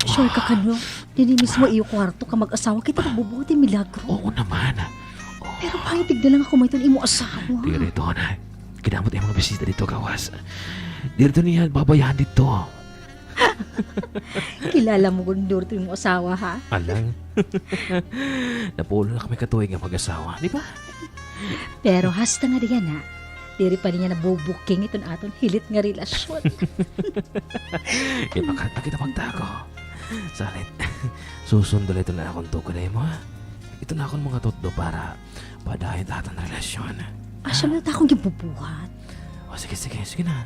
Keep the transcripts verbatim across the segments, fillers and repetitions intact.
Sure ka kano? Dinhi mismo ha iyo kwarto ka mag-asawa kita magbubuhat hin milagro. Oo naman. Oo. Pero pangitid na la ako may iton imo asawa. Pero ito na. Kinamot imo mga bisita didto, gawas. Diri ito niya babayahan didto. Kilala mo gud duro ito imo asawa, ha? Alang. Napulo na kami ka tuig nga mag-asawa, di ba? Pero hasta ngada yana, diri pa niya nabubuking iton aton hilit nga relasyon. Kay makarit na kita magtago. Salit, susundo la ito na akon tugon ha imo, ha? Ito na akon mga tutdo para padayon it aton relasyon. Asya man it akon ginbubuhat. O, sige, sige, sige na.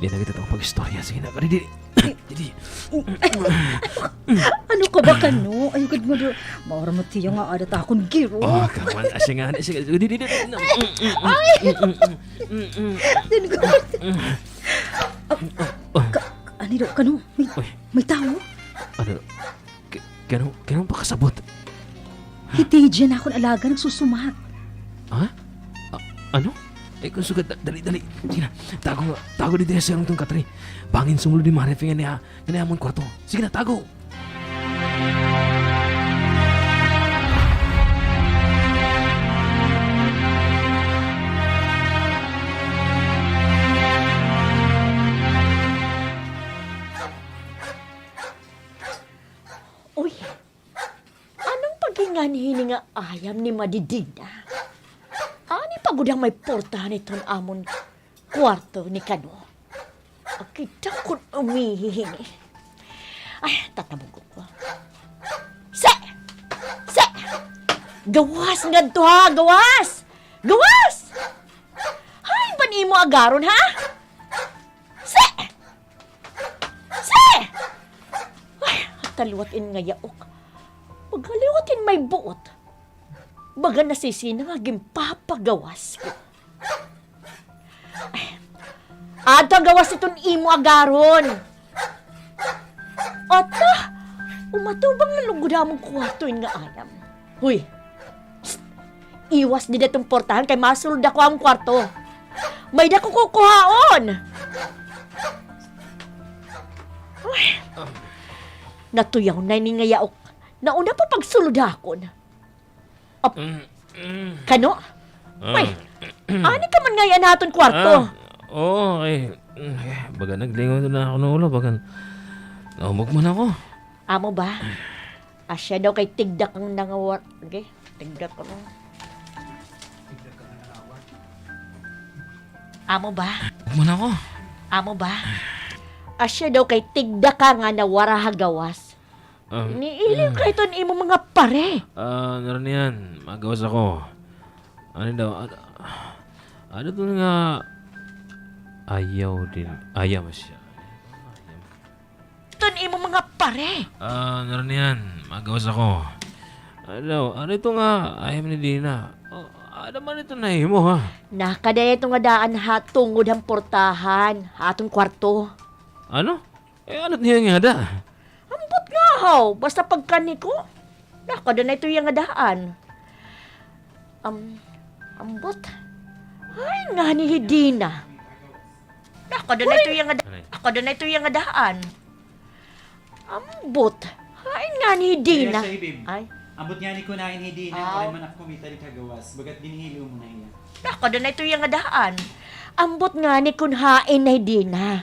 Di na kita pag-istorya. Sige na, kadidi. Didi. Ano ka ba kano? Ay, gud mo do. Maura mo tiya nga adat akon giro. Oh, kaman. Ah, sige nga, sige. Didi, didi. Ay! Din ko. Ka-, ani daw, kano? May, may tawo? Ano? K-, kano, kano pakasabot? Hi T J nga akon alaga nagsusumat. Ha? A-, ano? Eh, kon sugad, da-, dali, dali. Sige na, tago, tago didi ha sarong iton katre. Bangin sumulod hi Marife nganhi, nganhi ha amon kwarto. Sige na, tago! Uy, ano an paghingan hini nga ayam ni Madi Dina? Ani pa gud an may portahan hiton amon kwarto ni kano? Kita kon umihi hini. Ay, tatabog ko. Se! Se! Gawas ngadto, ha! Gawas! Gawas! Hain ba an imo agaron, ha? Se! Se! Ay, taliwat in nga yaok. Pagkaliwat in may buot. Baga nasisina nga ginpapagawas ko. Ay, adto ha gawas iton imo agaron. Ata, umatubang na lugod ha amon kwarto in nga ayam. Hoy! Psst! Iwas dida iton portahan kay masulod ako ha amon kwarto. May-ada ko kukuhaon. Uy. Natuyaw na ini nga yaok. Nauna pa pagsulod ha akon. Ap-, kano? Uy. Ani ka man ngay-an ha aton kwarto? Ah, oo, eh, baga naglingaw na akon ulo, baga naumog man ako. Amo ba? Asya daw kay tigda ka nga nangawar-, okay? Tigda ka nga. Amo ba? Amo ba? Asya daw kay tigda ka nga nawara ha gawas. Um, iniiliw ka iton imo mga pare. Ah, ano rin yan? Magawas ako. Ano daw? Ano, ano to nga? Ayaw din. Ayaw siya. Ton imo mga pare. Ah, ano rin yan? Magawas ako. Ano, ano ito nga? Ayaw ni Dina. Oh, ano man ito na imo, ha? Nakadaya ito nga daan ha tungod han portahan ha aton kwarto. Ano? Eh, ano niya nga da? Ambot nga haw, basta pagkani ko. Nakada na ito iya nga daan. Am-, ambot. Hain ngani hi Dina? Nakada na ito iya nga da-, nakada na ito iya nga daan. Ambot. Hain ngani hi Dina? Ay. Ambot ngani kon hain hi Dina, waray man ako kumita didi ha gawas. Bagat ginhilo mo na hiya. Nakada na ito iya nga daan. Ambot ngani kon hain na hi Dina.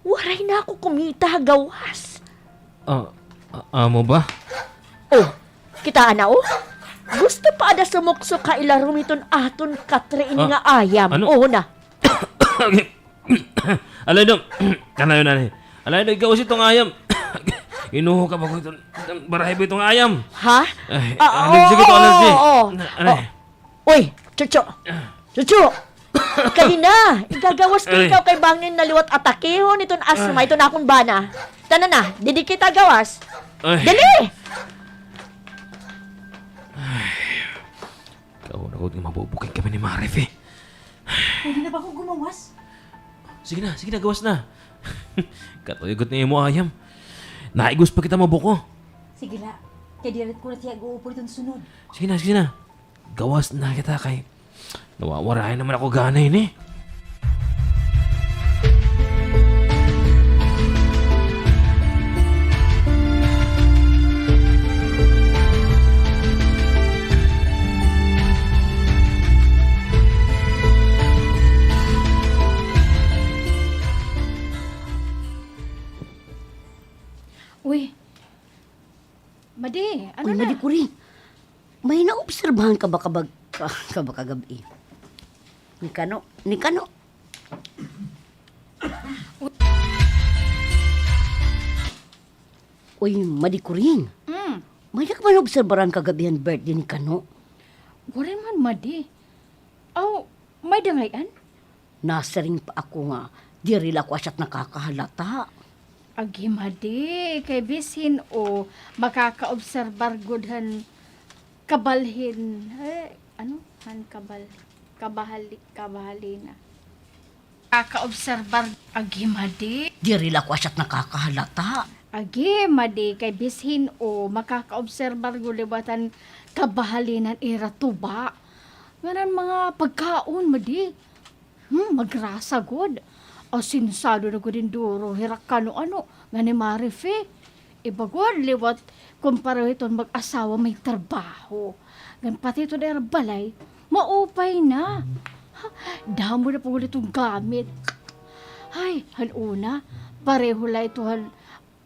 Waray na ako kumita ha gawas. Ah, a-, amo ba? Oh, kitaa na, oh. Gusto pa ada sumuksok ha ilarom hiton aton katre ini nga ayam. Ano? Oo na. Alay, Dong. Alay, nanay. Alay, Dong, ikaw si itong ayam. Inuho ka ba ko itong, itong barahay ba itong ayam? Ha? Ay, ah, allergy ko, oo, allergy. Oo, oo. Na-, anay. Oh. Uy, Chucho! Chucho! Kadi na! Igagawas ko ikaw kay bangin na liwat atakihon iton asma, iton akon bana. Tana na, didi kita gawas. Ay. Dali! Ay. Kauna ko nga mabubuking kami ni Marife. Pwede na ba ako gumawas? Sige na, sige na, gawas na. Katuyog gud na imo ayam. Naigos pa kita mabuko. Sige la. Kay diri ko na tiya guupod iton sunod. Sige na, sige na. Gawas na kita kay nawawarayan naman ako gana ini. Uy, Madi, ano na? Uy, Madi Kuring, may naobserbahan ka ba kabag-, ka, ka ba kagab-i? Ni Kano, ni Kano. Uy, Madi Kuring. Mm. May-ada ka ba naobserbaran kagab-i han birthday ni Kano? Waray man, Madi. Aw, may-ada ngay-an? Nasiring pa ako nga diri la ako asya it nakakahalata. Agi, Madi, kay bisan o makakaobserbar gud han kabalhin, eh, ano? Han kabal-, kabahali-, kabahalina. Kakaobserbar, agi, Madi. Diri la ako asya it nakakahalata. Agi, Madi, kay bisan o makakaobserbar gud liwat han kabahalin han ira tuba. Ngan an mga pagkaon, Madi. Hmm, magrasa gud. Asensado na gud hin duro hira Kano ano, ngan hi Marife. Iba gud liwat kon pareho hiton mag-asawa may trabaho. Ngan pati iton ira balay, maupay na. Ha, damo na pa gud iton gamit. Hay, han una, pareho la ito han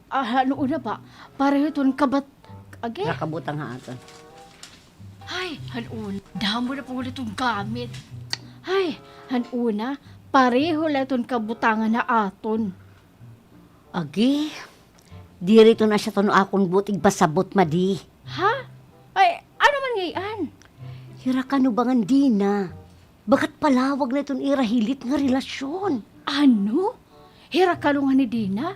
Ah, han una ba, pareho iton kabat-, agi? Nakabutang ha aton. Hay, han una, damo na pa gud iton gamit. Hay, han una, pareho la iton kabutangan ha aton. Agi, diri iton asya iton akon buot igpasabot, Madi. Ha? Ay, ano man ngay-an? Hira Kano ba ngan Dina. Bagat palawag na iton ira hilit nga relasyon. Ano? Hira Kano ngan hi Dina?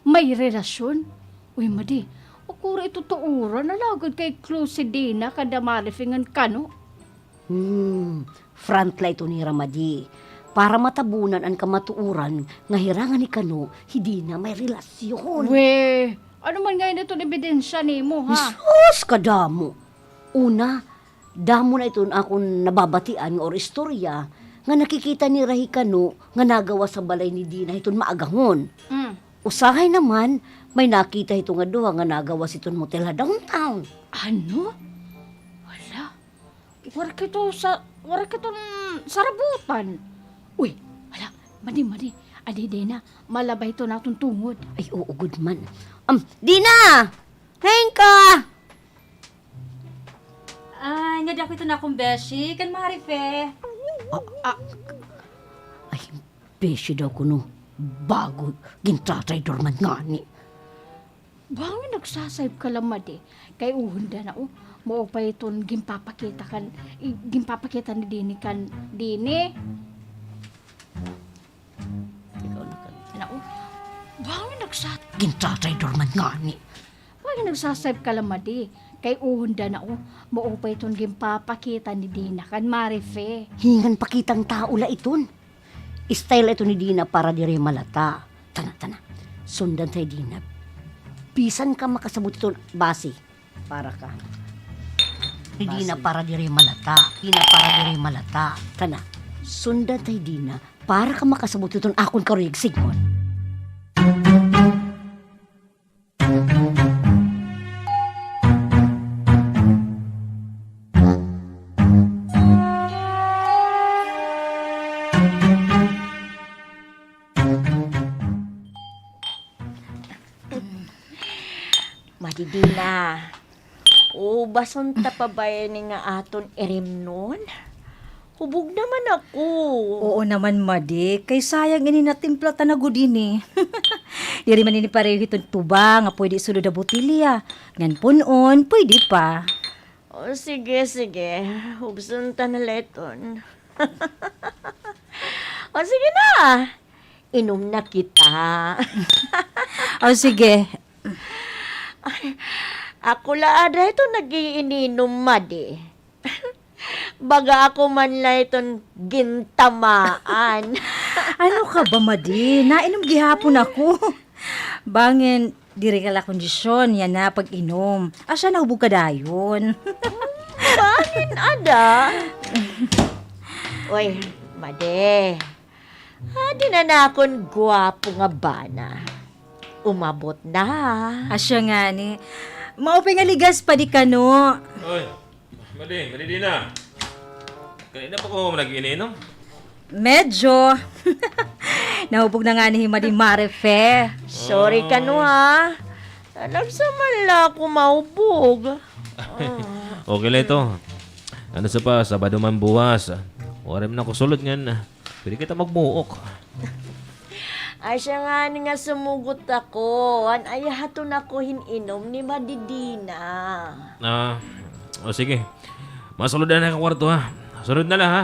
May relasyon? Uy, Madi, ako ra ito tuuran, alagad kay close hi Dina kanda Marife ngan Kano. Hmm, front la ito nira, Madi. Para matabunan an kamatuoran nga hira ngan hi Kano, hi Dina may relasyon. Weh, ano man ngay-an iton ebidensya nimo, ha? Sus, kadamo. Una, damo na iton akon nababatian nga or istorya nga nakikita nira hi Kano nga nagawas ha balay ni Dina hiton maagahon. Mm. Usahay naman, may nakita hito nga duha nga nagawas hiton motel ha downtown. Ano? Hala, waray kay ito sa, waray kay ito sarabutan. Uy, hala, Madi, Madi, adi, Dina, malabay ito naton tungod. Ay, oo, gud man. Um, Dina! Hain ka? Ay, ngadi ako ito nakon beshi, kan Marife. Ah, ah. Ay, beshi daw kuno. Bago, gintratraydor man ngani. Bangin nagsasayop ka la, Madi. Kay uhon da na, o. Maupay iton ginpapakita kan, i-, ginpapakita ni Dini kan Dini. Ikaw na ka. Nao, bangin nagsa-, gintratraydor man ngani. Bangin nagsasayop ka la, Madi. Kay uhon da na, o, maupay iton ginpapakita ni Dina kan Marife. Hingan pakitang tao la iton. Style la iton ni Dina para diri malata. Tana, tana. Sundan ta hi Dina. Bisan ka makasabot iton basi. Para ka. Ni Dina para diri malata. Dina para diri malata. Tana, sundan ta hi Dina para ka makasabot hiton akon karuyag sidngon. Madi Dina, ubason ta pa ba ini nga aton irimnon? Hubog naman ako. Oo naman, Madi. Kay sayang ini natimpla ta na gud ini. Diri man ini pareho hiton tuba nga pwede isulod ha botilya. Ngan pun-on, pwede pa. O, sige, sige. Ubson ta na la iton. O, sige na. Inom na kita. O, sige. Ay, ako la ada ito nag-iininom, Madi. Baga ako man la iton gintamaan. Ano ka ba, Madi? Nainom gihapon ako. Bangin, diri ka la kondisyon yana pag-inom. Asya nahubog ka dayon. Bangin ada. Oy, Madi. Adi na nakon gwapo nga bana. Umabot na. Asya ngani. Maupay nga ligas, Padi Kano. Oy, Madi, Madi Dina. Kanina pa ko nag-iininom. Medyo. Nahubog na ngani hi Madi Marife. Sorry, Kano, ha. Talagsa man la ako maubog. Okay la ito. Ano sa pa, Sabado man buwas. Waray man ako sulod ngan pwede kita magbuok. Asya ngani nga sumugot ako, an ayahaton ako hin inom ni Madi Dina. Ah, o sige. Masulod na ka kwarto, ha? Sunod na la, ha?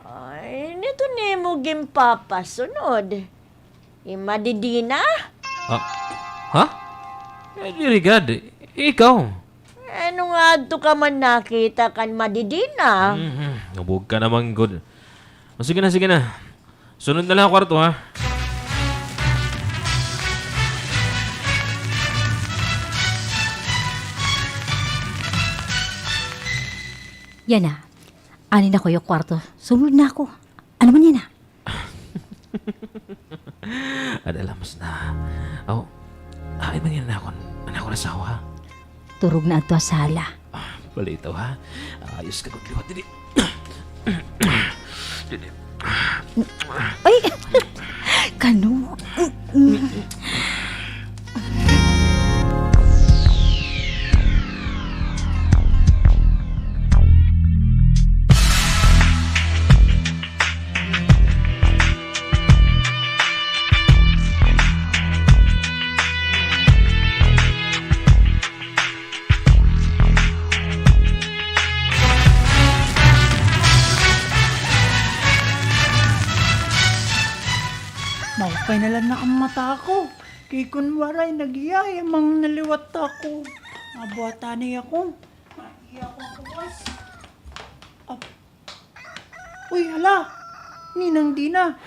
Ay, nito nimo ginpapasunod. Hi Madi Dina? Ah, ha? Eh, diri gad. Ikaw? Ano nga adto ka man nakita kan Madi Dina? Mhm, hubog ka naman gud. O, sige na, sige na. Sunod na la ha kwarto, ha? Yana. Ani na ko ha kwarto. Sunod na ako. Ano man yana? Ada lamas na. Aw, hain man yana an akon, an akon asawa? Turog na adto ha sala. Ah, balitaw, ha? Ayos ka gud liwat didi. Didi. Ay! Kano? Maupay na la an mata ko. Kay kun waray, nagyayamang na liwat ako. Mabuhat anay ako. Iya ko kawas. Ap-, Uy, hala! Ninang Dina,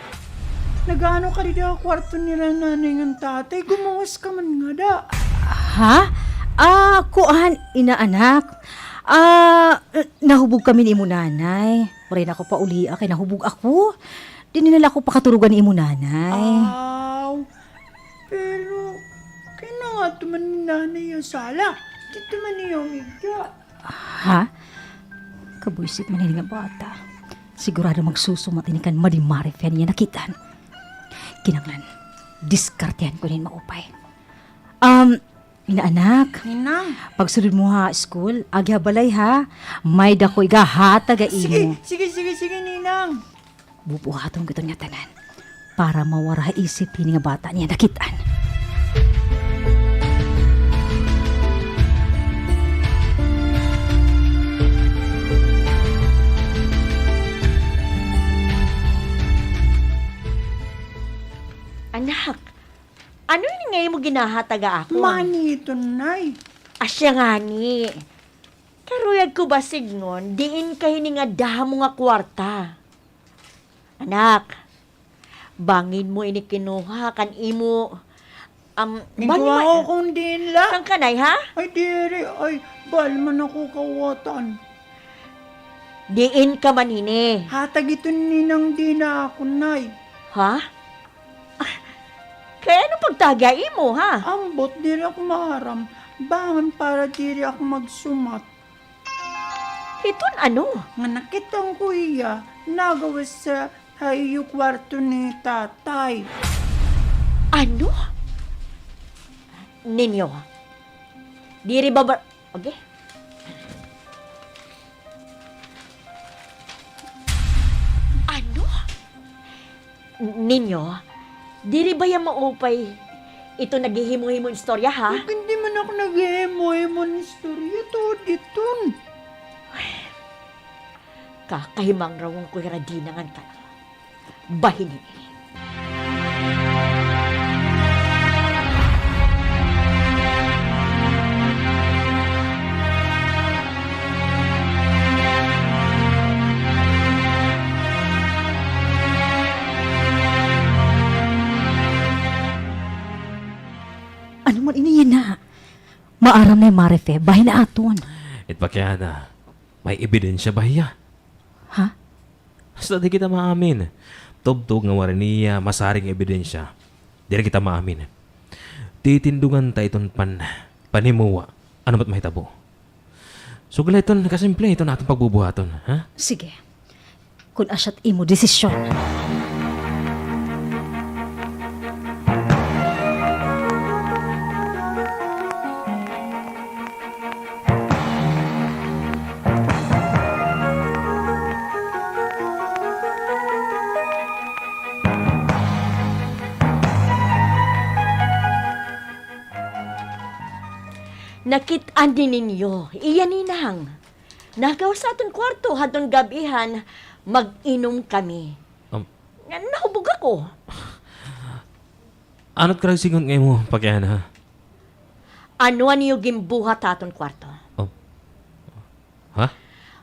nagaano ka dida ha kwarto nira nanay ngan tatay? Gumawas ka man ngada. Ha? Ah, kuan, inaanak. Ah, nahubog kami ni imo nanay. Waray na ako paulia kay nahubog ako. Dinhi na la ako pakaturugan ni imo nanay. Aw, pero kay nangadto man ni nanay ha sala. Didto man niya umigda. Ha? Kabwisit man ini nga bata. Sigurado magsusumat ini kan Madi Marife niya nakit-an. Kinahanglan diskartehan ko inin maupay. Um, inaanak. Ninang. Pagsulod mo ha school, agi ha balay ha. May-ada ko igahatag ha imo. Sige, sige, sige, sige, Ninang. Bubuhaton ko iton ngatanan para mawara ha isip hini nga bata niya nakit-an. Anak, ano ini nga imo ginahatag ha akon? Money iton, Nay. Asya ngani. Karuyag ko ba sidngon, diin ka hini nga damo nga kwarta? Anak, bangin mo ini kinuha kan imo, um, bangin mo. Ginkuha ko kon diin la. Kan kanay, ha? Ay, diri. Ay, bal man ako kawatan. Diin ka man hini? Hatag iton ni Ninang Dina ha akon, Nay. Ha? Ah, kay ano pagtagi ha imo, ha? Ambot, diri ako maaram. Bangin para diri ako magsumat. Hiton ano? Nga nakit-an ko hiya nagawas ha iyo kwarto ni Tatay. Ano? Ninyo, diri ba, ba, okay? Ano? Ninyo, diri baya maupay ito naghihimo-himo hin istorya, ha? Hindi man ako naghihimo-himo hin istorya, tuod iton. Kakahimangrawon ko hira dinangan ka. Bahin ini. Ano man ini yana? Maaram na hi Marife, bahin na aton. It pakiana, may ebidensya ba hiya? Ha? Hasta di kita maamin. Tubtob nga waray niya masarig nga ebidensya, diri kita maamin. Titindungan ta iton pan-, panhimuwa. Ano ba't mahitabo? Sugad la iton, kasimple iton aton pagbubuhaton, ha? Sige. Kon asya't imo desisyon. Nakit-an di ninyo iya, Ninang. Nagawas ha aton kwarto hadton gab-ihan, mag-inom kami. Um, Ngan nahubog ako. Ano it karuyag sidngon nga imo pakiana? Ano an iyo ginbuhat ha aton kwarto? Oh. Ha?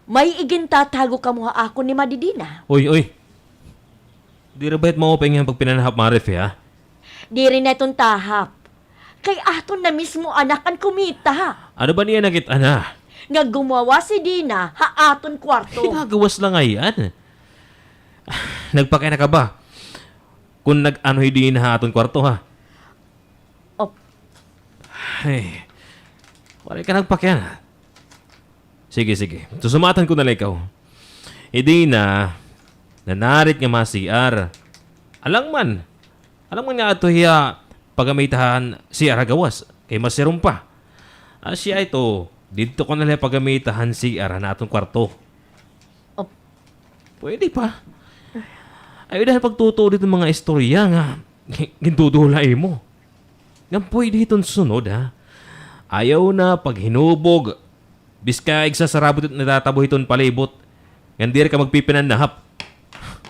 May igintatago kamo ha akon ni Madi Dina. Uy, uy. Diri ba it maupay nga pagpinanahap, Marife, ha? Diri na iton tahap. Kay aton na mismo anak an kumita. Ano ba niya nakit-an, ha? Nga gumawas hi Dina ha aton kwarto. Ay, nagawas la ngay-an. Nagpakiana ka ba? Kon nag-ano hi Dina ha aton kwarto, ha? Op. Ay, waray ka nagpakiana. Sige, sige. Susumatan ko na la ikaw. Hi Dina, nanarit nga ma-C R. Alangan man. Alangan man nga adto hiya pagamita han C R ha gawas. Kay masirom pa. Asya ito, didto ko na la hiya pagamita han C R han aton kwarto. Op. Pwede pa. Ayaw da pagtutuo didto mga istorya nga gindudula imo. Ngan pwede hiton sunod, ha? Ayaw na paghinubog. Biska igsasarabot it natatabo hiton palibot. Ngan diri ka magpipinanahap.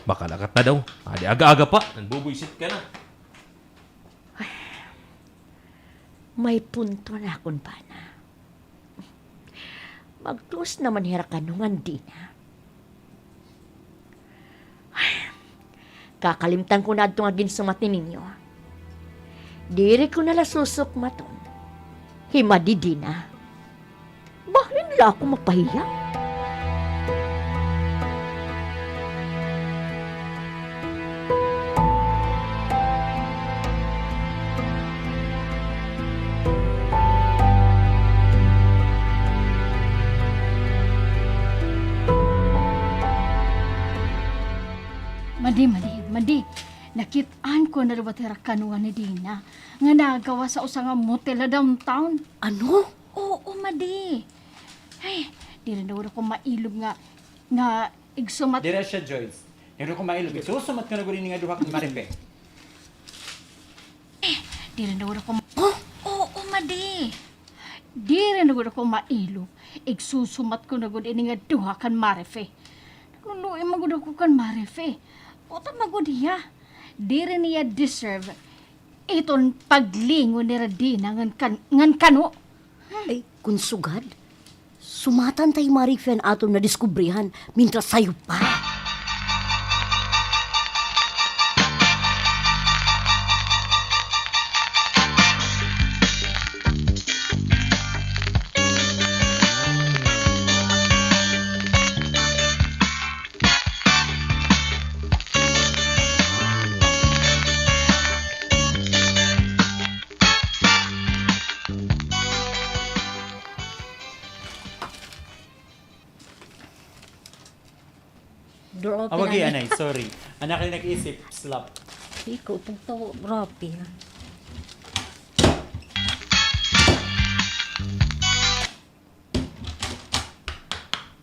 Bakal ka ta daw. Adi aga-aga pa. Nanbubuysit ka na. May punto an akon bana. Mag-close naman hira kano ngan Dina. Ay, kakalimtan ko na adto nga ginsumat ni ninyo. Diri ko na la susukmaton hi Madi Dina. Bahin la ako mapahiya. Madi, Madi, Madi. Nakit-an ko na liwat hira kano ngan ni Dina nga nagawas ha usa nga motel ha downtown. Ano? Oo, Madi. Ay, diri na gud ako mailog nga, nga igsumat. Diri siya, Joyce. Diri ko mailog. Igsusumat ko na gud ini nga duha kan Marife. Eh, diri na gud ako ma-, oh, oo, Madi. Diri na gud ako mailog. Igsusumat ko na gud ini nga duha kan Marife. Nagluluoy man gud ako kan Marife. Uta man gud hiya. Diri niya deserve iton paglingon nira Dina ngan kan-, ngan kano. Ay, kon sugad, sumatan ta hi Marife an aton nadiskubrihan mientras sayop pa. Door open, Awagi, anay. Anay, sorry. Anak, nag-isip, slap. Ikaw, pagtawa, grabe, ha?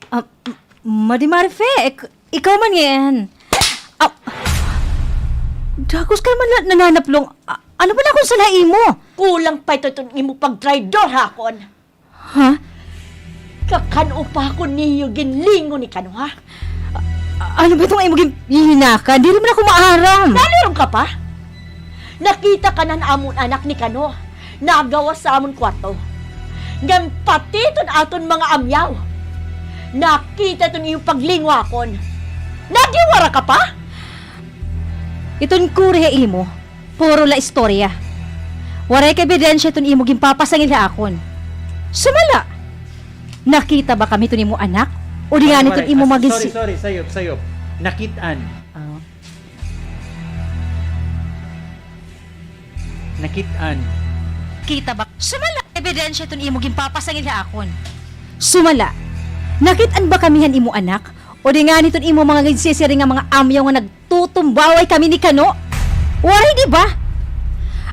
Ah, m-, Madi Marife, ik-, ikaw man ngay-an. Ah, dagos ka naman la-, nananaplong. A-, ano ba na akon sala ha imo? Kulang pa ito iton imo pagtraidor ha akon. Ha? Kakan-o pa ako niyo ginlingon ni kano, ha? A-, ano ba iton imo gin-, ginhihinakan? Diri man ako maaram. Nalirom ka pa? Nakita ka na han amon anak ni kano, nagawas ha amon kwarto. Ngan pati iton aton mga amyaw. Nakita iton iyo paglingon ha akon. Nadiwara ka pa? Iton kuri ha imo, puro la istorya. Waray ka ebidensya iton imo ginpapasangil ha akon. Sumala! Nakita ba kami iton imo anak? O di ngani iton imo mga ginsi- Sorry, sorry, sayop, sayop. Nakit-an. Ah. Nakit-an. Kita ba? Sumala! Ebidensya iton imo ginpapasangil ha akon. Sumala! Nakit-an ba kami han imo anak? O di ngani iton imo mga ginsisiring nga mga amyaw nga nagtutumbaway kami ni kano? Waray, di ba?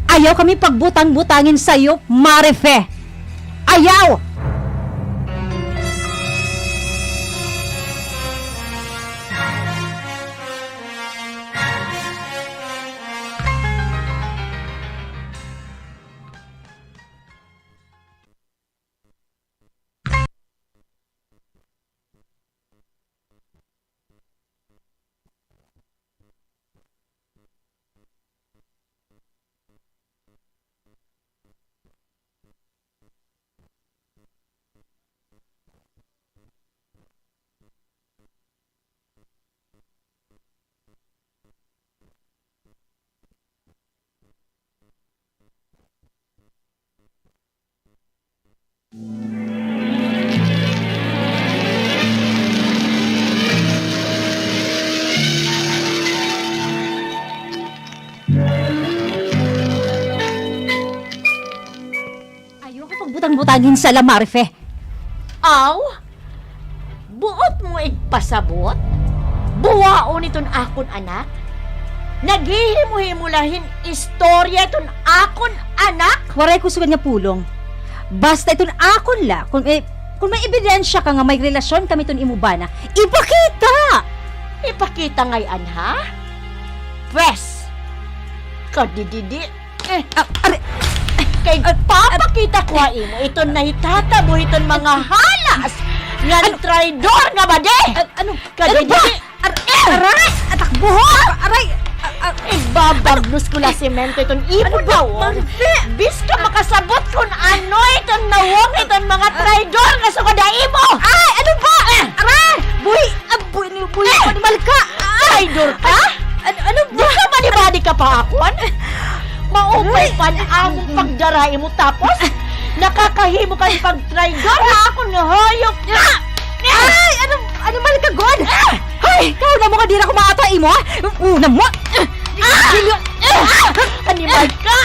Ayaw kami pagbutang-butangin, sayop, Marife. Ayaw! Butang-butang hin sala, Marife. Aw? Buot mo igpasabot? Buwaon iton akon anak? Naghihimo-himo la hin istorya iton akon anak? Waray ko sugad nga pulong. Basta iton akon la, kon may, kon may ebidensya ka nga may relasyon kami iton imo bana, ipakita! Ipakita ngay-an, ha? Pwes, kadididi. Eh, ah, are, kay ah, papakita ko ha imo iton nahitatabo hiton mga halas ngan traidor nga badi. An-, ano, ano ba? Kadididi. Ar-, eh, aray, atak buhok. Aray. Ah, ah. Igbabagnos ko la semento iton imo nawong. Bis ka makasabot kon ano iton nawong iton mga traidor nga sugad ha imo. Ay, ano ba? Eh. Aray, buhi, ah, buhi, buhi, animal ka. Traidor ka? Ano, ano ba? Di ka manibadi ka pa akon? Maupay pa an amon pagdara imo tapos nakakahimo ka hin pagtraidor ha akon nga hayop ka! Ay, ano, animal ka gud? Ay, kauna mo nga diri ako maato ha imo, ha? Una mo. Animal ka!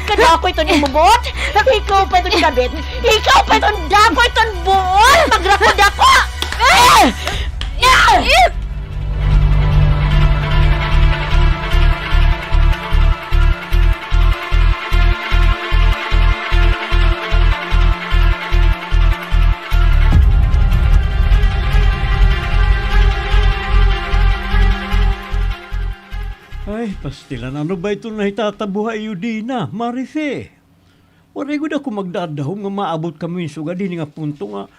Kadako iton imo buot. Ikaw pa iton kabit. Ikaw pa iton dako iton buot. Magrakod ako. Ay, pastilan, ano ba iton nahitatabo ha iyo, Dina, Marife? Waray gud ako magdadahom nga maabot kamo hin sugad hini nga punto nga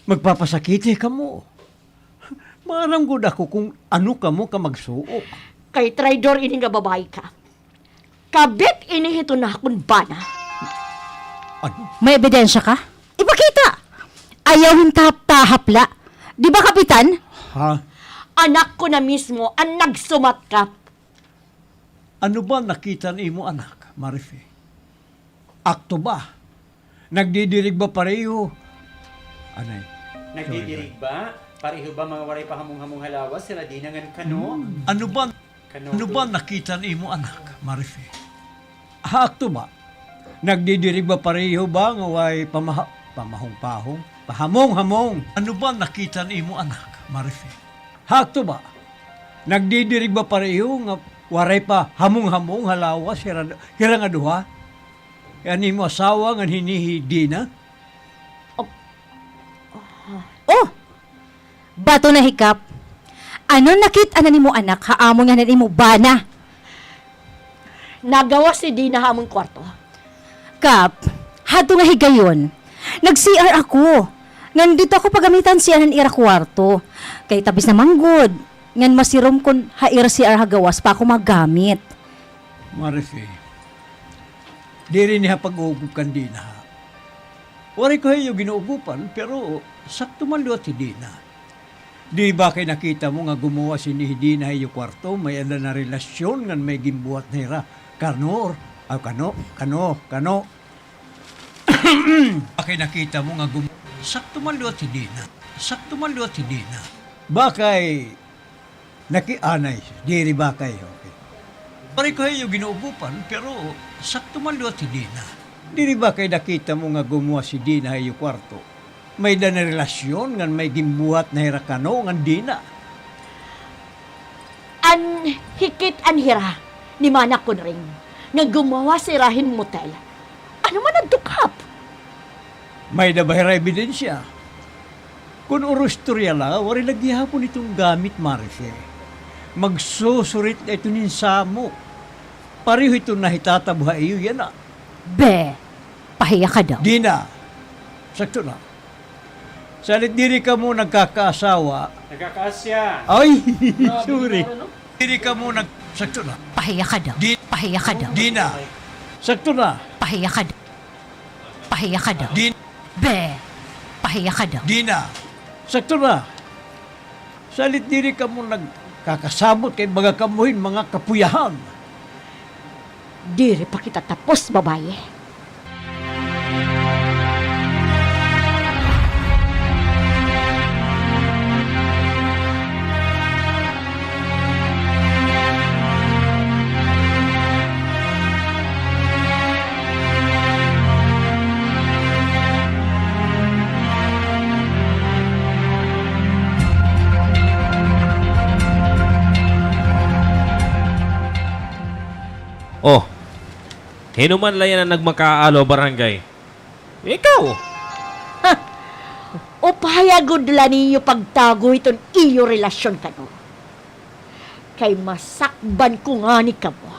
magpapasakit kamo. Maaram gud ako kon ano kamo ka magsuok. Kay traidor ini nga babaye ka. Kabit ini hiton akon bana. Ano? May ebidensya ka? Ipakita! Ayaw hin tahap-tahap la. Di ba, Kapitan? Ha? Anak ko na mismo an nagsumat, Kap. Ano ba nakita an imo anak, Marife? Akto ba? Nagdidirig ba pareho? Anay. Nagdidirig ba? Pareho ba mga waray pa hamong-hamong ha lawas, sira Dina ngan Kano? Hmm. Ano ba? Kano? Ano ba nakita an imo anak, Marife? Ha akto ba? Nagdidirig ba pareho ba nga waray pamaha-, pamahong-pahong? Pahamong-hamong. Ano ba nakita an imo anak, Marife? Ha akto ba? Nagdidirig ba pareho nga waray pa hamong-hamong ha lawas hira, hira nga duha? An imo asawa ngan hini hi Dina? Oh. Oh! Bato na hi Kap. Ano nakit-an an imo anak ha amon ngan han imo bana? Nagawas hi Dina ha amon kwarto. Kap, hadto nga higayon, nag-C R ako. Ngan didto ako pagamitan C R han ira kwarto. Kay tabis naman gud ngan masirom kon ha ira C R ha gawas pa ako maggamit. Marife, diri ini ha pag-uugop kan Dina, ha? Waray ko ha iyo ginuugopan, pero sakto man liwat hi Dina. Diri ba kay nakita mo nga gumuwas ini hi Dina ha iyo kwarto, may-ada na relasyon ngan may ginbuhat na hira Kano, aw, Kano, Kano, Kano. Ba kay nakita mo nga gum-, sakto man liwat hi Dina. Sakto man liwat hi Dina. Ba kay Naki-, anay, diri ba kay, okay. Waray ko ha iyo ginuugopan, pero sakto man liwat hi Dina. Diri ba kay nakita mo nga gumuwas hi Dina ha iyo kwarto? May-ada na relasyon ngan may ginbuhat na hira Kano ngan Dina. An hikit-an hira ni Mana Conring nga gumuwas hira hin motel. Ano man an dukap? May-ada ba hira ebidensya? Kon uro istorya la, waray la gihapon iton gamit, Marife. Magsusurit la iton hin samok. Pareho iton nahitatabo ha iyo yana. Be, pahiya ka daw. Dina. Sakto na. Salit diri kamo nagkakaasawa. Nagkakaasya. Ay, sorry. Diri kamo nag-, sakto na. Pahiya ka daw. Di-, pahiya ka daw. Dina. Sakto na. Pahiya ka daw. Pahiya ka daw. Di- Be, pahiya ka daw. Dina. Sakto na. Salit diri kamo nagkakasabot kay baga kamo hin mga kapuyahan. Diri pa kita tapos, babaye. Hin-o man la iyan an nagmakaalo ha barangay? Ikaw! Ha! Upaya gud la niyo pagtago hiton iyo relasyon kano. Kay masakban ko ngani kamo.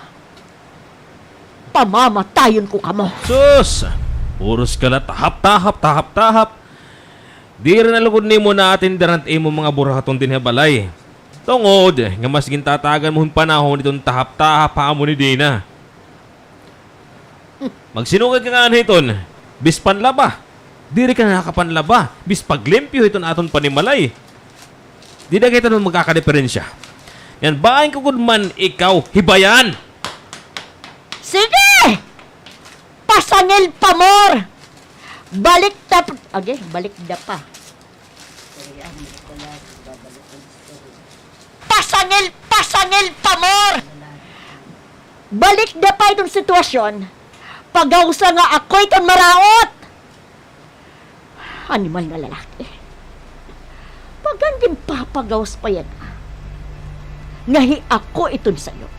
Pamamatayon ko kamo. Sus! Puros ka la tahap-tahap, tahap-tahap. Diri na lugod nimo naatindihan it imo mga buruhaton dinhi ha balay. Tungod nga mas gintatagan mo hin panahon iton tahap-tahap ha amo ni Dina. Magsinugad ka ngani hiton, bis panlaba. Diri ka nakapanlaba, bis paglimpyo hiton aton panimalay. Dida kita magkakadiperensya. Ngan bangin ko gud man ikaw hibayan. Sige! Pasangil pa more! Balik ta p-, agi, balik da pa. Pasangil, pasangil pa more! Balik da pa iton sitwasyon. Pagawsa nga ako iton maraot! Animal nga lalaki. Pagan ginpapagawas pa yana nga hi ako iton sayop.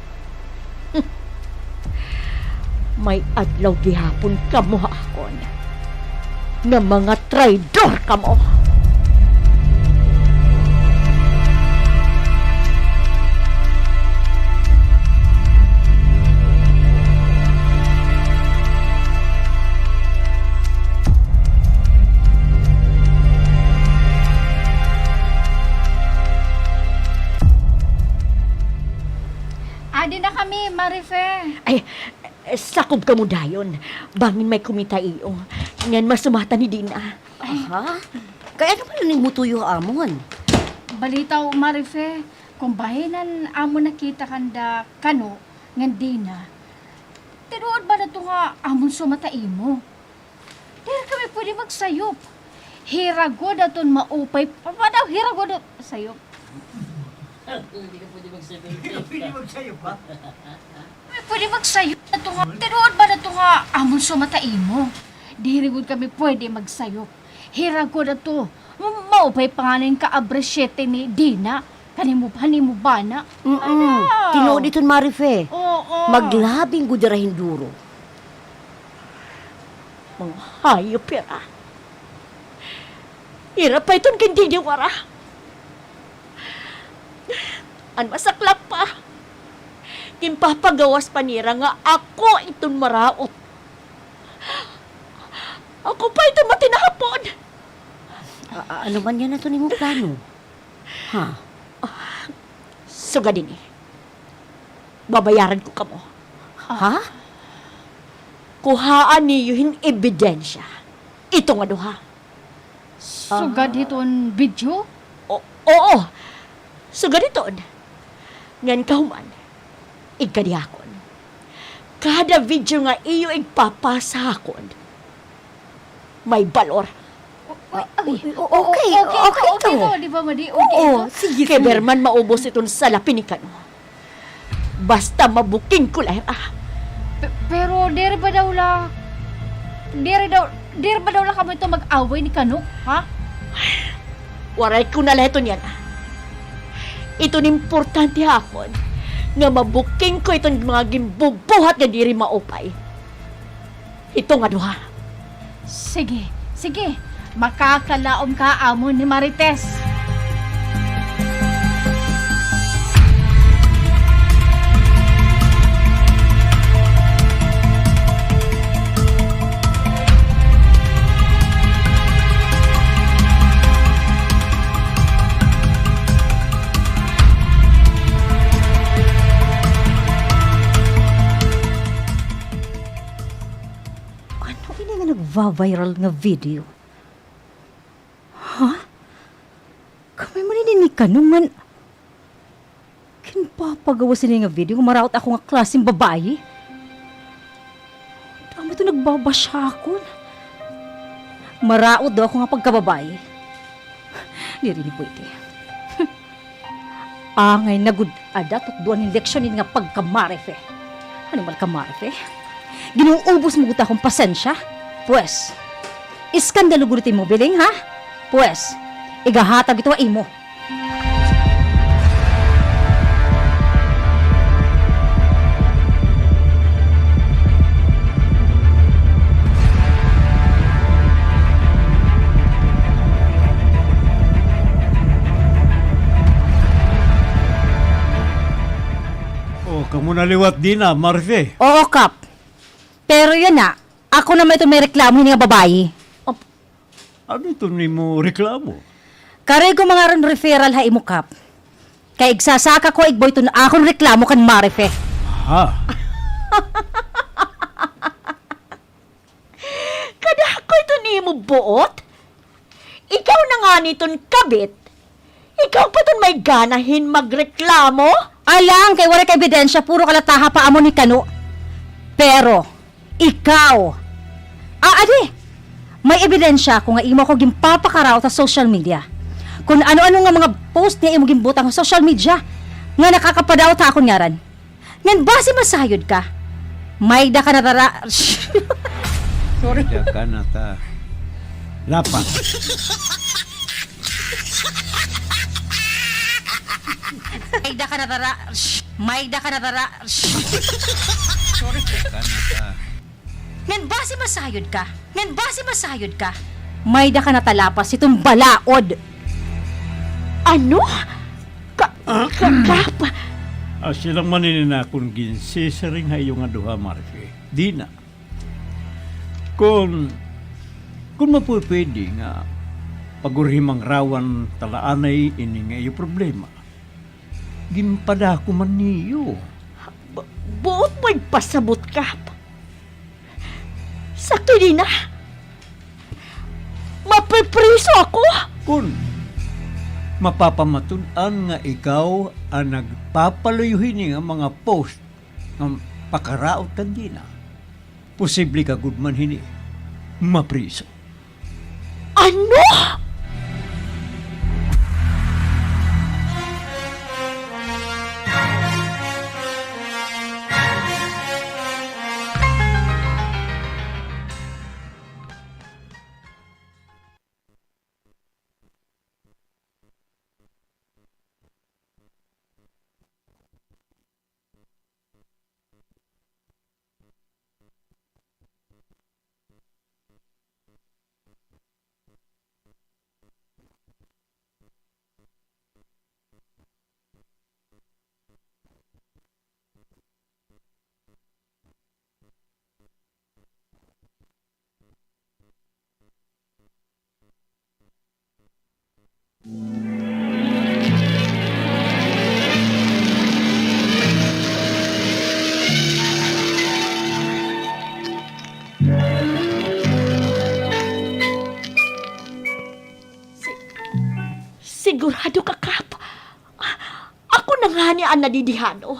May adlaw gihapon kamo ha akon nga mga traidor kamo. Adi na kami, Marife. Ay, sakob kamo dayon. Bangin may kumita ha iyo. Ngan masumatan hi Dina. Ay. Aha. Kay ano man an imo tuyo ha amon? Balitaw, Marife, kon bahin an amon nakita kanda Kano ngan Dina, tinuod ba na ito nga amon sumata imo? Diri kami pwede magsayop. Hira gud aton maupay. Padaw, hira gud at-, sayop. Diri ka pwede magsayop. Diri ka pwede magsayop, ha? Kami pwede magsayop ato nga. Tinuod ba na ito nga amon sumata imo? Diri gud kami pwede magsayop. Hira gud ato. Ma-, maupay pa ngani an kaabre siyete ni Dina. Kanimo, kanimo bana. Mm-mm. Ano? Tinuod iton, Marife. Oo. Maglabing gud dira hin duro. Mga hayop hira. Hira pa iton gindidewara. An masaklap pa, ginpapagawas pa nira nga ako iton maraot. Ako pa iton matinapon. A-, a-, ano man yana iton imo plano? Ha? Sugad hini, babayaran ko kamo. Ha? Kuhaa niyo hin ebidensya ito nga duha. Sugad hiton video? O-, oo. Sugad hiton. Ngan kahuman, igkadi ha akon. Kada video nga iyo igpapasa ha akon, may balor. Ay, ay, o-, okay, okay, okay to. Di ba, Madi? Okay to. Oo, sige, sige. Kay diri man maubos iton salapi ni Kano. Basta mabuking ko la hira. Pe-, pero diri ba daw la, diri daw, diri ba daw la kamo ito mag-away ni Kano, ha? Waray ko na la hiton yana. Iton importante ha akon nga mabuking ko iton mga ginbubuhat nga diri maupay. Ito nga duha. Sige, sige. Makakalaom ka ha amon ni Marites. Ano ini nga nagva-viral nga video? Ha? Kami man ini ni Kano ngan ginpapagawas ini nga video nga maraot ako nga klase hin babaye? Damo ito nagba-bash ha akon. Maraot daw ako nga pagkababaye. Diri ini pwede. Angay na gud ada, tutdoan hin leksyon ini nga pagka-Marife. Animal ka, Marife. Ginuubos mo gud akon pasensya. Pwes, iskandalo gud it imo biling, ha? Pwes, igahatag ito ha imo. Naliwat, Dina, Marife. Oo, Kap. Pero yana, ako naman iton may reklamo hini nga babayi. Ano iton imo reklamo? Karuyag ko mangaron referral ha imo, Kap. Kay igsasaka ko igbo iton akon reklamo kan Marife. Ha? Kadako iton imo buot? Ikaw na ngani iton kabit. Ikaw pa iton may gana hin magreklamo? Alang, kay waray ka ebidensya, puro ka la taha pa amo ni kano. Pero, ikaw, ah, adi, may ebidensya ako nga imo ako ginpapakaraot ha social media. Kon ano-ano nga mga post nga imo ginbutang ha social media nga nakakapadaot ha akon ngaran. Ngan basi masayod ka. Mayda ka na tara. Sorry. Mayda ka na ta. Lapas. Mayda ka na tara. Mayda ka na tara. Sorry. Mayda ka na ta. Ngan basi masayod ka. Ngan basi masayod ka. Mayda ka na ta lapas hiton balaod. Ano? Ka, ka, Kap. Asya la man ini an akon ginsisiring ha iyo nga duha, Marife. Dina. Kon, kon mapupwede nga pag-uri himangrawan ta la anay ini nga iyo problema. Ginpadako man niyo. Bu-, buot mo igpasabot, Kap. Sakto, Dina. Mapripriso ako. Kon mapapamatud-an nga ikaw an nagpapaluyo hini nga mga post nga pakaraot kan Dina, posible ka gud man hini mapriso. Ano? Si-, sigurado ka, Kap? Ako na ngani an nadidihado.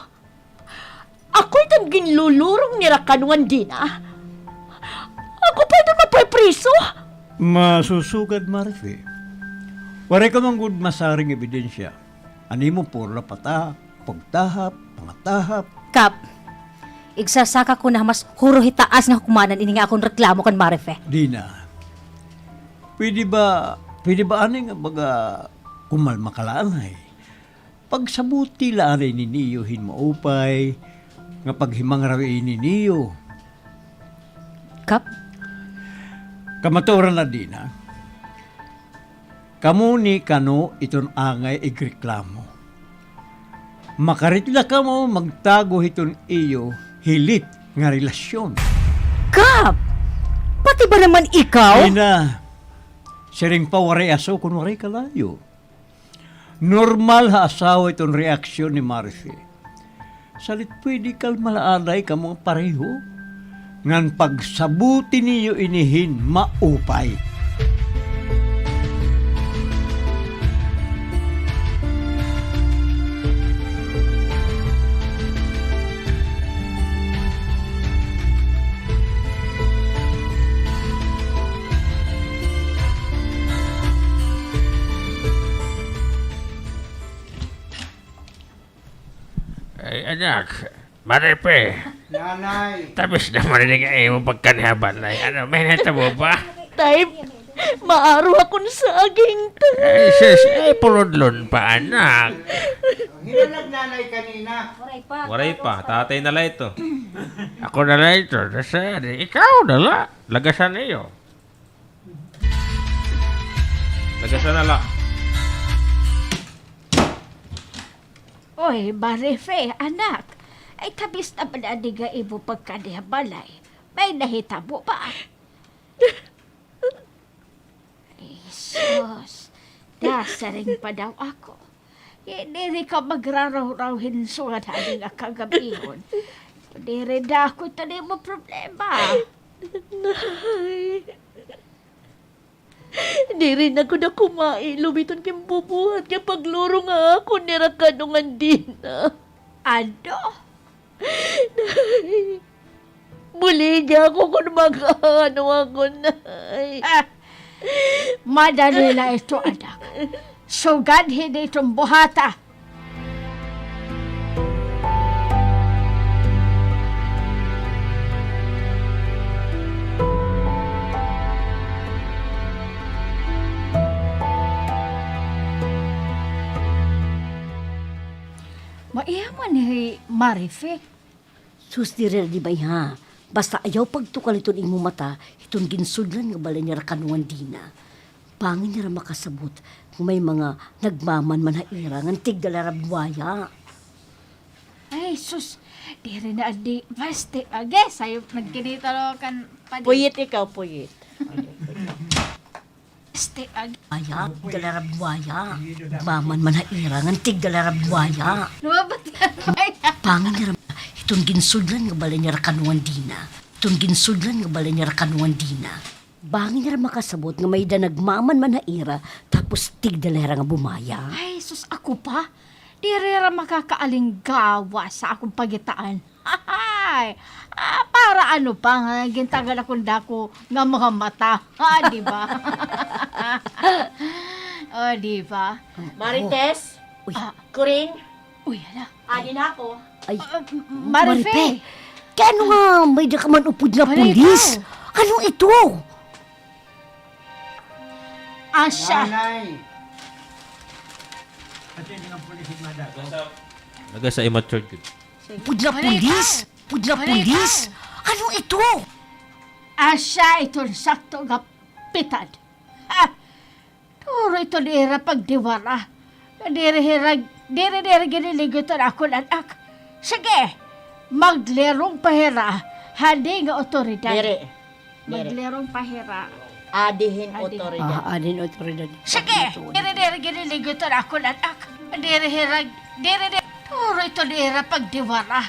Ako iton ginlulurong nira kano ngan Dina. Ako pa iton mapripriso. Masusugad, Marife. Waray ka man gud masaring ebidensya. An imo puro la patahap, pagtahap, pangatahap. Kap, igsasaka ko na ha mas huro hitaas nga hukmanan ini nga akon reklamo kan Marife. Dina, pwede ba, pwede ba anay nga baga kumalma ka la anay? Pagsabuti la anay ini niyo hin maupay nga paghimangraw ini niyo. Kap? Kamatuoran la, Dina. Kamo ni kano iton angay igreklamo. Makarit la kamo magtago hiton iyo hilit nga relasyon. Kap! Pati ba naman ikaw? Dina, siring pa waray aso kon waray kalayo. Normal ha asawa iton reaksyon ni Marife. Salit pwede kalma la anay kamo pareho. Ngan pagsabuti niyo ini hin maupay. Ay, anak, Marife. Nanay. Tabis naman ini nga imo pagkanhaban, nay. Ano, may natabo ba? Tay, maaro akon saging, tay. Ay, sus, ay, purudlon pa, anak. Hinalag nanay kanina. Waray pa. Waray pa, tatay na la ito. Ako na la ito. Nasa, ikaw na la. Lagasan niyo. Lagasan na la. Oy, Marife, anak. Ay, tabis na ba na di nga imo pagkadi ha balay? May nahitabo ba? Jesus, nasiring pa daw ako. Diri ka magrarawraw hin sugad hini nga kagab-ihon. Diri na ako ito nimo problema. Nay. Diri na gud ako mailom hiton ginbubuhat nga paglurong ha akon nira kano ngan Dina. Ano? Nay, buligi ako kon mag-ano ako, Nay. Ah, madali la ito, anak. Sugad hini iton buhata. Maiha man hi Marife. Sus, diri na di, Bay, ha. Basta ayaw pagtukal hiton imo mata hiton ginsudlan nga balay nira kano ngan Dina. Bangin nira makasabot nga may mga nagmamanman ha ira ngan tigda la hira buwaya. Ay, sus, diri na di. Basta, agi, sayo nagkinita lo kan padi. Puyit ikaw, puyit. Este, ag- Aya, tigda la hira buwaya. Maman man ha ira ngan tigda la hira buwaya. Lumabas ka, Maya. Bangin nira, hiton ginsudlan nga balay nira kano ngan Dina. Hiton ginsudlan nga balay nira kano ngan Dina. Bangin nira makasabot nga may-ada nagmaman man ha ira, tapos tigda la hira nga bumaya. Ay, sus, ako pa? Diri hira makakaalinggawas ha akon pangitaan. Ay, ah, para ano pa nga gintagad akon dako nga mga mata. Ha, di ba? O, di ba? Marites? Uy. Ah. Kuring? Uy, hala. Adi na ako. Ay, ah, Marife. Marife. Kay ano nga may-ada ka man upod nga pulis? Ano ito? Asya. Nanay. Naga sa immature gud. Pud nga pulis! Pud nga pulis! Ano ito? Asya iton sakto nga pitad. Ha! Duro ito nira pagdiwara. Diri hira, diri nira ginliligo iton akon anak. Sige, maglirong pa hira hini nga awtoridad. Diri. Maglirong pa hira. Adi hin awtoridad. Ah, adi hin awtoridad. Sige! Diri, diri, ginliligo iton akon anak. Diri hira, diri, diri. Duro ito nira pagdiwara.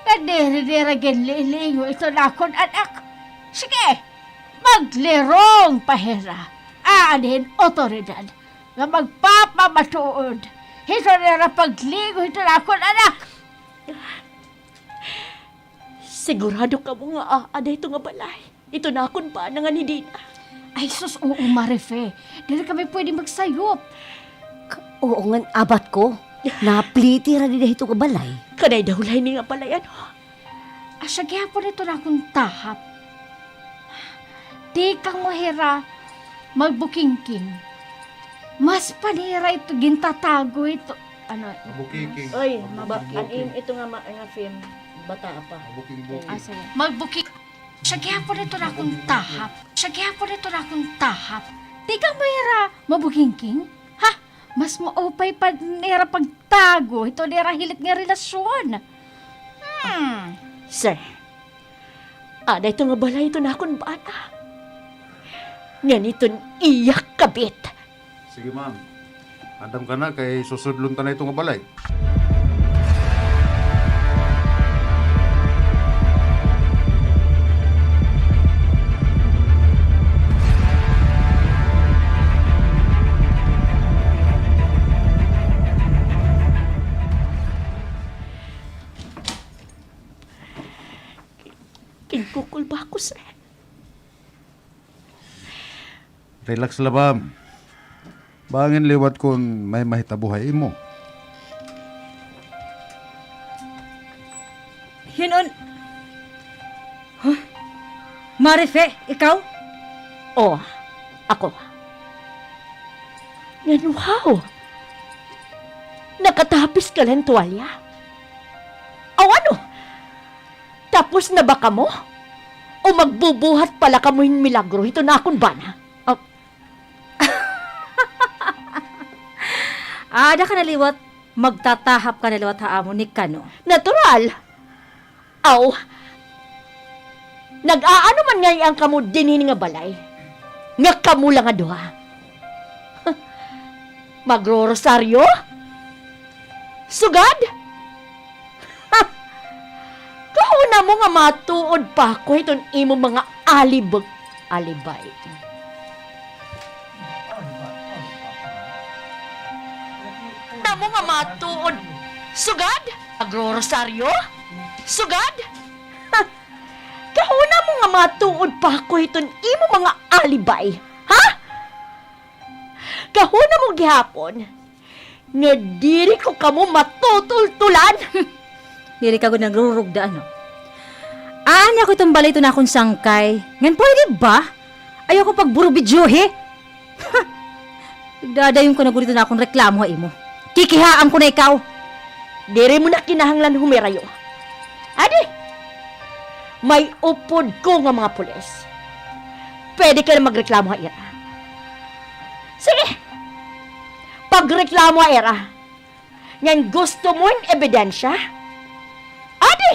Nga diri, diri, ginliligo iton akon anak. Sige! Maglirong pa hira. Adi hin awtoridad. Nga magpapamatuod hito nira pagligo hiton akon anak. Sigurado kamo nga aada ito nga balay? Ito nakon bana ngan hi Dina. Ay, sus, oo, Marife. Diri kami pwede magsayop. K-, oo ngan, abat ko. Napliti hira dida hito nga balay. Kanay daw la ini nga balay, ano? Asya gihapon ito nakon tahap. Tikang mo hira magbukingking. Mas pa nira ito gintatago ito. Ano? Mabukingking. Oy, ba, an-, ito nga ma-, nga film, bataa pa. Mabukingbuking. Ah, sige. Magbuking-, siya gihapon ito nakon tahap. Siya gihapon ito nakon tahap. Tikang mo hira mabukingking? Ha? Mas maupay pa nira pagtago hito nira hilit nga relasyon. Hmm. Sir, aada ito nga balay ito nakon bana. Ngan iton iya kabit. Sige, ma'am. Andam ka na kay susudlon ta na ito nga balay. Ginkukulba ako, sir. Relax la, ma'am. Bangin liwat kon may mahitabo ha imo. Hin-o? Huh? Marife, ikaw? Oo, ako. Ngan wow! Nakatapis ka la hin tuwalya? Aw, ano? Tapos na ba kamo? O magbubuhat pa la kamo hin milagro hito nakon bana? Ah. Aada ka na liwat. Magtatahap ka na liwat ha amon ni kano? Natural! Aw, nag-aano man ngay-an kamo dinhi nga balay nga kamo la nga duha? Magrorosaryo? Sugad? Ha! Kahuna mo nga matuod pa ako hiton imo mga alibek-alibay. Kahuna mo nga matuod. Sugad? Magrorosaryo? Sugad? Ha! Kahuna mo nga matuod pa ako hiton imo mga alibay, ha? Kahuna mo gihapon nga diri ko kamo matutultulan. Diri ka gud nagrurugda, ano? Ani ako iton balay, iton akon sangkay. Ngan pwede ba? Ayaw ko pagburubidyohi. Nagdadayon ka na gud hiton akon reklamo ha imo. Kikihaan ko na ikaw. Diri mo na kinahanglan humirayo. Adi, may upod ko nga mga pulis. Pwede ka na magreklamo ha ira. Sige, pagreklamo ha ira. Ngan gusto mo hin ebidensya? Adi,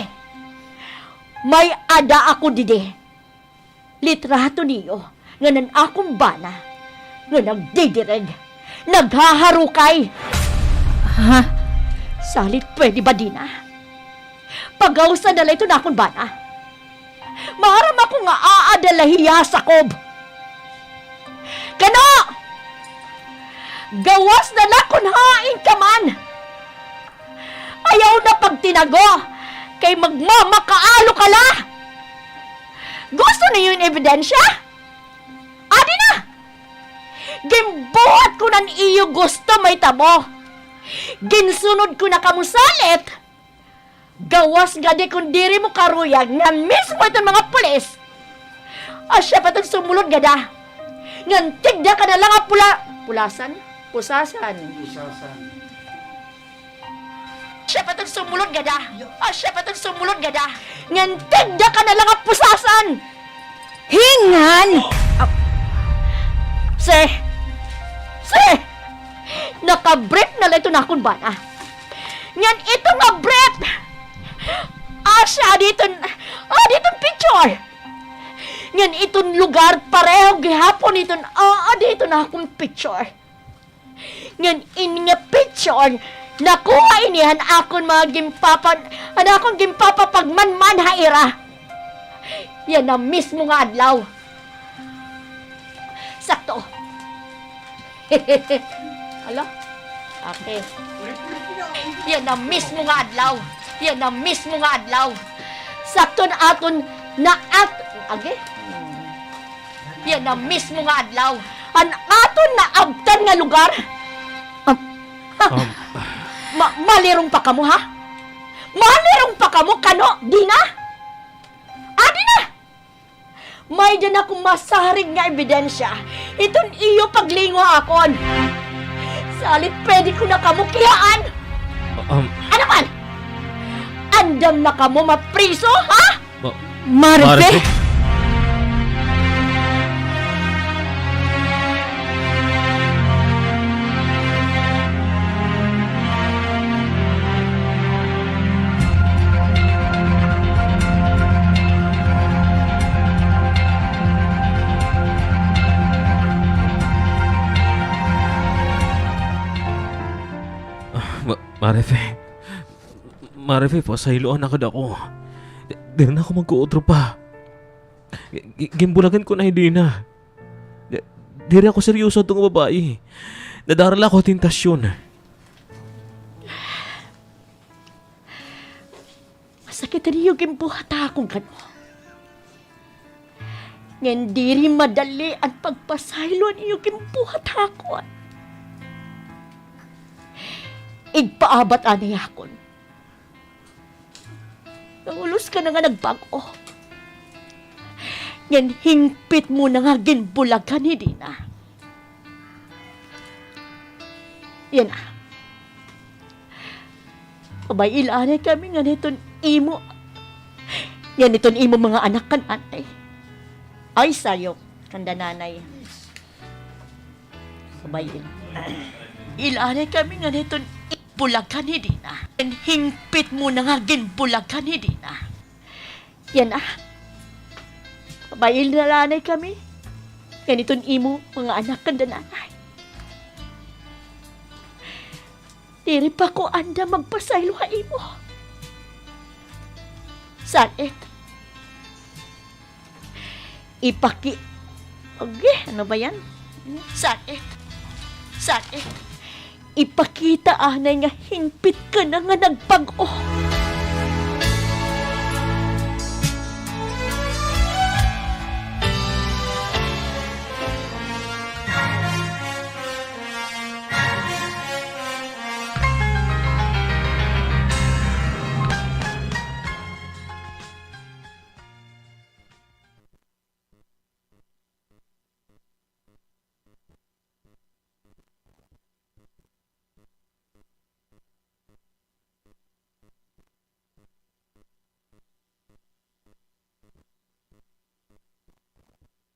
may ada ako didi. Litrato niyo ngan an akon bana nga nagdidirig, naghaharukay. Ha? Salit, pwede ba, Dina? Pagawsa na la iton akon bana. Maaram ako nga aada la hiya ha sakob. Kano! Gawas na la kon hain ka man! Ayaw na pagtinago, kay magmamakaalo ka la! Gusto niyo hin ebidensya? Adi na! Ginbuhat ko na an iyo gusto mahitabo. Ginsunod ko na kamo salit. Gawas ngadi kon diri mo karuyag nga mismo iton mga pulis. Asya pa iton sumulod ngada. Ngan tigda ka na la nga pula-, pulasan? Pusasan. Pusasan. Asya pa iton sumulod ngada. Asya pa iton sumulod ngada. Ngan tigda ka na la nga pusasan. Hingan! Ah, sir! Sir! Naka-brief na la iton akon bana. Ngan ito nga brief, asya, adi iton, adi iton picture. Ngan iton lugar, pareho gihapon iton, adi iton akon picture. Ngan ini nga picture, nakuha ini han akon mga ginpapa-, han akon ginpapapagmanman ha ira. Yana mismo nga adlaw. Sakto. Hala? Okay. Yana mismo nga adlaw. Yana mismo nga adlaw. Sakto an aton naat-, agi? Yana mismo nga adlaw. An aton naabtan nga lugar. Ah, ha? Um. Ma-, malirong pa kamo, ha? Malirong pa kamo, kano, Dina? Adi na! May-ada na ako masarig nga ebidensya hiton iyo paglingo ha akon. Salit pwede ko na kamo kihaan. Um. Ano man? Andam na kamo mapriso, ha? Ma-, Marife? Marife? Ah, Ma-, Marife. Marife, pasayloa na kada ako. Di-, diri na ako magkuutro pa. Gi-, gi-, ginbulagan ko na hi Dina. Di-, diri ako seryoso adto nga babaye. Nadara la ako ha tentasyon. Masakit an iyo ginbuhat ha akon, kano. Ngan diri madali an pagpasaylo an iyo ginbuhat ha akon. Igpaabat anay ha akon. Nangulos ka na nga nagbag-o. Ngan hingpit mo na nga ginbulagan hi Dina. Yana. Pabay-i la anay kami ngan hiton imo, ngan hiton imo mga anak kan anay. Ay, sayop, kanda nanay. Pabay-i la. Ila anay kami ngan hiton i-, ginbulaghan hi Dina. An hingpit mo na nga ginbulaghan hi Dina. Yana, mabail na la anay kami. Ngan iton imo mga anak kanda nanay. Diri pa ko andam magpasaylo ha imo. Salit. Ipaki-, agi, ano ba yan? Salit. Salit. Ipakita anay nga hingpit ka na nga nagpag-o.